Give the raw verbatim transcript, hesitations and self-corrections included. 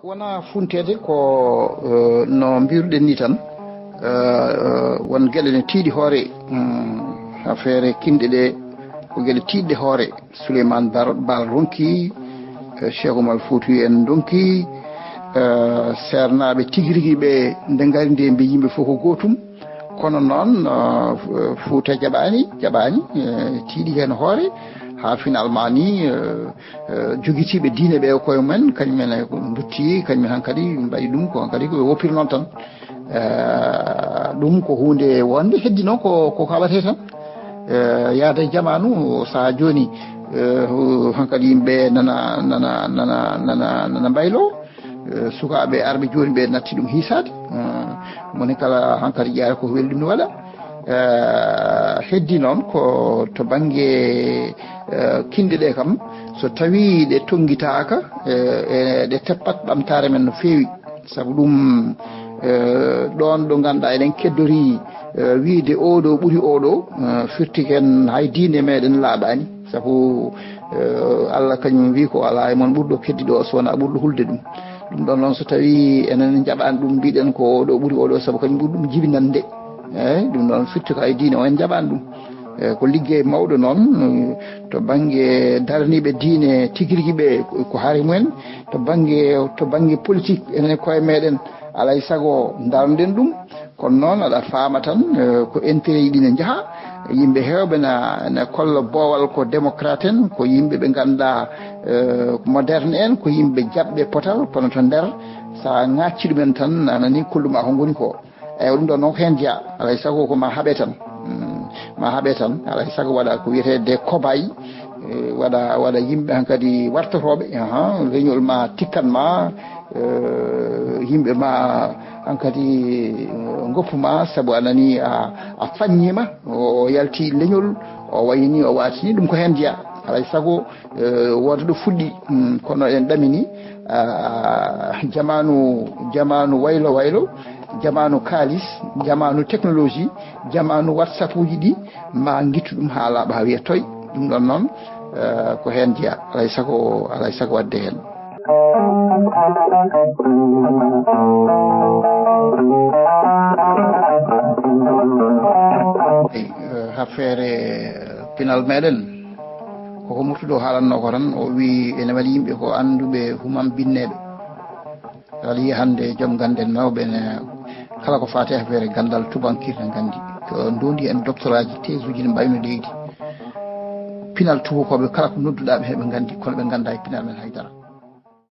Wonaa funteede ko, eh, no mbiruɗen ni tan, eh, eh, won geɗe ne tiiɗi hoore, mm, affaire kinɗe ɗe, ko geɗe tiiɗɗe hoore. Souleymane Bar-, Baal ronki, eh, Cheikh Oumar Foutiyou en ndonki, eh, seernaaɓe tigi rigi ɓe nde ngari nde mbi yimɓe fof ko gootum. Kono noon, eh, F-, Fouta jaɓaani, jaɓaani, eh, tiiɗi heen hoore, haa finalement ni, eh, eh, jogitiiɓe diine ɓe koye mumen, kañum en e ko ndutti, kañum en hankadi mbaɗi ɗum ko hankadi ko ɓe woppiri noon tan. Eh, ɗum ko huunde wonde heddi noon ko, ko kaɓate tan. Eh, yaada e jamaanu, sahaa jooni, eh, hankadi yimɓe nana, nana, nana, nana, nana mbaylo. Eh, sukaaɓe arɓe jooni ɓe natti ɗum hiisaade. Eh, moni kala hankadi ƴaare ko weli ɗum ne waɗa. Eh, heddi noon ko to bannge, eh, kinɗe ɗe kam, so tawii ɗe tonngitaaka, eh, e ɗe teppat ɓamtaare men no feewi. Sabu ɗum, eh, ɗoon ɗo ngannduɗaa eɗen keddori, eh, wiide oɗo ɓuri oɗo, eh, firti ken hay diine meɗen laaɓaani. Sabu, eh, Allah kañum wi ko alaa e mon ɓurɗo keddiɗo o so wonaa ɓurɗo hulde ɗum. Ɗum ɗon noon so tawii enen njaɓaani ɗum, mbiɗen ko oɗo ɓuri oɗo sabu kañum ɓuri ɗum jibinande. Eeyi, ɗum ɗon firti ko hay diine o en njaɓaani ɗum. Eh, ko liggey mawɗo noon, eh, to bannge daraniiɓe diine tigi rigi ɓe ko hari mumen, to bannge, to bannge politique enen koye meɗen, alaa e sago ndarnoɗen ɗum. Kono noon aɗa faama tan, eh, ko intérêt ji ɗi ne njaha, yimɓe heewɓe na, na kolla boowal ko démocrate en, ko yimɓe ɓe ngannduɗaa, eh, moderne en, ko yimɓe jaɓɓe potal, kono to nder so a ŋaacci ɗumen tan a nanii kollu ma ko ngoni ko. Eyyi, ɗum ɗon noon ko heen jeyaa. Alaa e sago ko ma haɓe tan. Mm, ma haɓe tan. Alaa e sago waɗa ko wiyetee des cobayes. Eh, waɗa, waɗa yimɓe hankadi wartotooɓe. Ahan, leñol ma tikkan ma. Eh, yimɓe ma hankadi, eh, ngoppu ma sabu a nanii a, a faññiima. O, o yalti leñol, o wayi ni, o waati ni. Ɗum ko heen jeyaa. Alaa e sago, eh, wooda ɗo fuɗɗi. Mm, kono eɗen ɗamini, ah, jamaanu, jamaanu waylo waylo, jamaanu kaalis, jamaanu technologie, jamaanu WhatsApp uji ɗi, ma ngittu ɗum haa laaɓa, haa wiya toy. Ɗum ɗon noon, eh, ko heen jeyaa. Alaa e sago, alaa e sago waɗde heen. Eyi, eh, affaire, eh, pinal meɗen, koko Murtuɗo haalanno ko tan, o wi ene waɗi yimɓe ko annduɓe humam binneɓe. Kala yi hannde joom ganden mawɓe ne, kala ko faati e affaire ganndal tubankirta nganndi. Ko ndondi en doctorat ji, thèse uji ne mbayno leydi. Pinal tubakoɓe kala ko nodduɗa ɓe heɓe nganndi, kono ɓe ngannda e pinal men haydara.